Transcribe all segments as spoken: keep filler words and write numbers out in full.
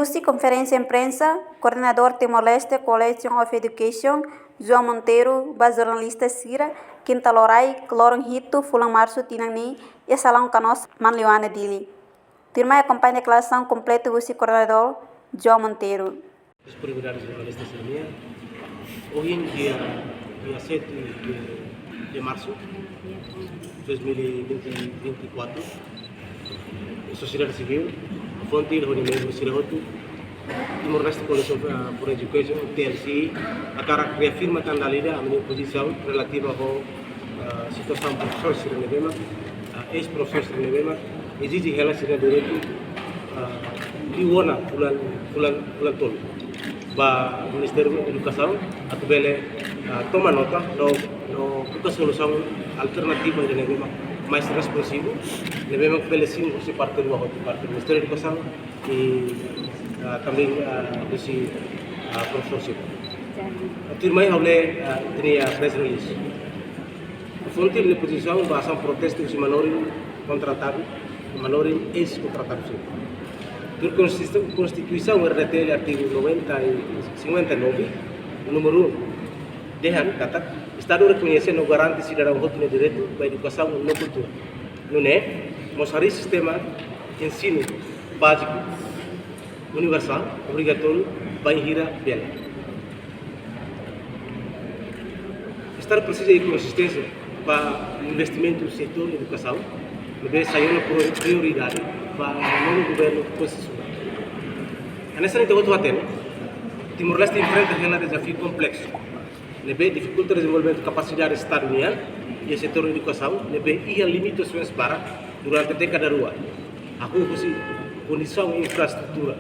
Husi konferénsia imprensa, koordenadór Timor-Leste Coalition of Education, João Monteiro, ba jornalista sira, kinta loraik, loron hitu, fulan Marsu, tinan ne'e, iha salaun Canossa, Manleuana, Dili. Tuirmai akompaña deklarasaun kompletu husi koordenadór João Monteiro. Disponibilidade jornalista sira-nian. Ohin dia, dia sete de, de março dois mil e vinte, vinte e quatro, sosiedade sivíl, FONGIL, hodi membru sira hotu, Timor-Leste Coalition, ah, for Education, T L C, hakarak reafirma tan dala ida ami-nia pozisaun relativa ho, ah, situasaun profesór sira ne'ebé mak, ah, eis-profesór sira ne'ebé mak ezije hela sira-nia direitu, ah, liu ona fulan, fulan, fulan tolu ba Ministériu Edukasaun atu bele, ah, toma nota no, no buka solusaun alternativa ida ne'ebé mak mais responsivu, ne'ebé mak bele simu husi parte rua hotu, parte Ministériu Edukasaun i, ah, tanba, ah, husi, ah, profesór sira. Tuirmai ha'u lee, ah, ita-nia, ah, press release. FONGIL nia pozisaun ba asaun protestu husi manorin kontratadu, manorin eis-kontratadu sira. Tuir Konstitu-, Konstituisaun R D T L artigu noventa e, cinquenta e nove, númeru um, dehan katak Estadu rekoñese no garante sidadaun hotu nia direitu ba edukasaun no kultura. Nune'e mós harii sistema ensinu báziku universál obrigatóriu bainhira bele. Estadu presiza iha konsisténsia ba investimentu setór edukasaun, ne'ebé sai ona pro-, prioridade ba nonu governu konstitusionál. Hanesan ita hotu hatene, Timor-Leste enfrenta hela dezafiu kompleksu ne'ebé difikulta dezenvolvimentu kapasidade Estadu nian iha setór edukasaun, ne'ebé iha limitasoens barak durante dékada rua. Hahú husi kondisaun infraestrutura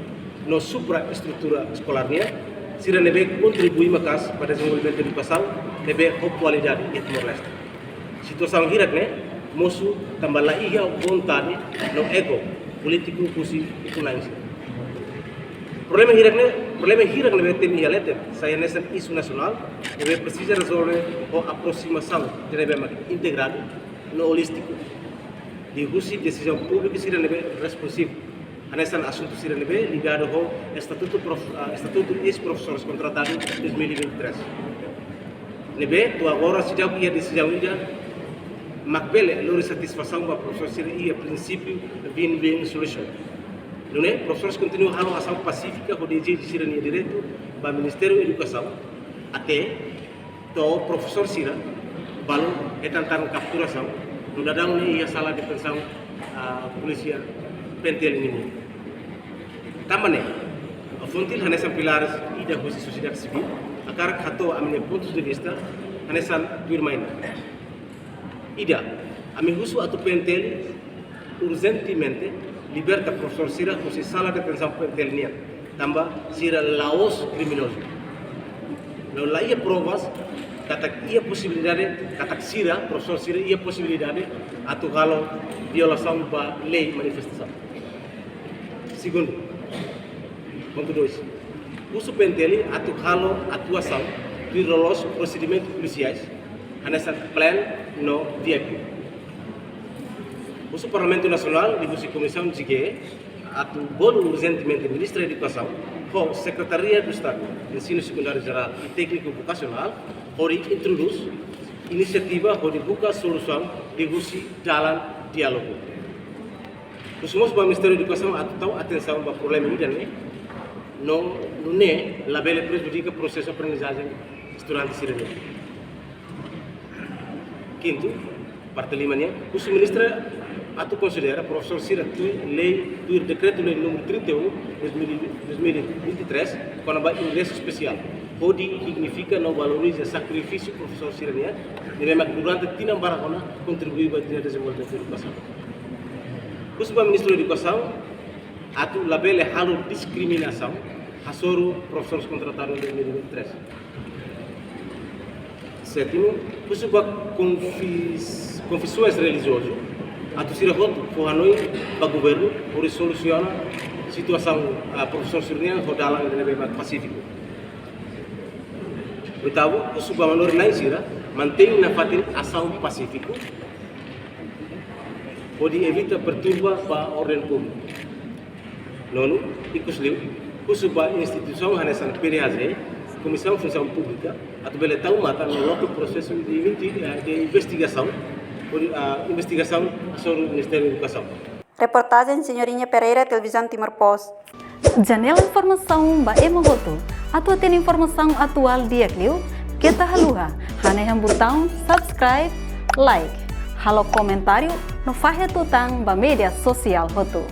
no infraestrutura eskolár nian, sira ne'ebé kontribui maka'as ba dezenvolvimentu edukasaun ne'ebé ho kualidade iha Timor-Leste. Situasaun hirak ne'e mosu tanba laiha vontade no ego polítiku husi ukun-na'in sira. Problema hirak ne'e, problema hirak ne'ebé temi iha leten, sai hanesan isu nasionál, ne'ebé presiza rezolve ho aproximasaun ida ne'ebé mak integradu no holístiku, liuhusi desizaun públiku sira ne'ebé responsivu. Hanesan asuntu sira ne'ebé ligadu ho estatutu prof-, ah, estatutu eis-profesores kontratadu dois mil e vinte e três. Ne'ebé to'o agora seidauk iha desizaun ida mak bele lori satisfasaun ba profesór sira iha prinsípiu win-win solution. Nune'e profesores kontinua halo asaun pasífika hodi ezije sira-nia direitu ba Ministériu Edukasaun, até to'o profesór sira balu hetan tan kapturasaun, no daudaun ne'e iha sala detensaun, ah, polísia PNTL nian. Tanba ne'e, FONGIL hanesan pilar ida husi sosiedade sivíl, hakarak hato'o ami-nia pontus de vista hanesan tuirmai ne'e. Ida, ami husu atu PNTL urjentemente liberta profesór sira husi sala detensaun PNTL nian, tanba sira la'ós kriminozu. No laiha provas katak iha posibilidade, katak sira, profesór sira iha posibilidade atu halo violasaun ba lei manifestasaun. Segundu, pontu dois, husu PNTL atu halo atuasaun tuir loloos prosedimentu polisiais, hanesan plan no VIP. Husu Parlamentu Nasionál liuhusi Komisaun G G atu bolu urjentemente Ministra Edukasaun ho Sekretaria do Estadu Ensinu Sekundáriu Jerál i Tékniku Vokasionál hodi introdús inisiativa hodi buka solusaun liuhusi dalan diálogu. Husu mós ba Ministériu Edukasaun atu tau atensaun ba problema ida-ne'e, no nune'e labele prejudika prosesu aprendizajen estudante sira-nian. Kintu, parte lima nian, husu Ministra atu konsidera profesór sira tuir lei, tuir Dekretu-Lei númeru trinta e um, dois mil e vinte e três, kona-ba ingresu espesiál, hodi dignifika no valoriza sakrifísiu profesór sira-nian, ne'ebé mak durante tinan barak ona kontribui ba ita-nia dezenvolvimentu edukasaun. Husu ba Ministra Edukasaun atu labele halo diskriminasaun hasoru profesores kontratadu dois mil e vinte e três. Sétimu, husu ba konfis-, konfesoens relijiozu atu sira hotu fó hanoin ba governu hodi solusiona situasaun, ah, profesór sira-nian ho dalan ida ne'ebé mak pasífiku. Oitavu, husu ba manorin-na'in sira mantein nafatin asaun pasífiku hodi evita perturba ba orden públiku. Nonu, ikus liu, Husu ba instituisaun hanesan P D H J, Komisaun Funsaun Públika, atu bele tau matan no loke prosesu de inventi-, eh, de investigasaun, hodi, ah, investigasaun hasoru Ministériu Edukasaun. Reportajen Senhorinha Pereira, Televizaun Timor Post. Janela informasaun ba ema hotu. Atu hatene informasaun atuál di'ak liu, keta haluha hanehan butaun subscribe, like, halo komentáriu no fahe tutan ba média sosiál hotu.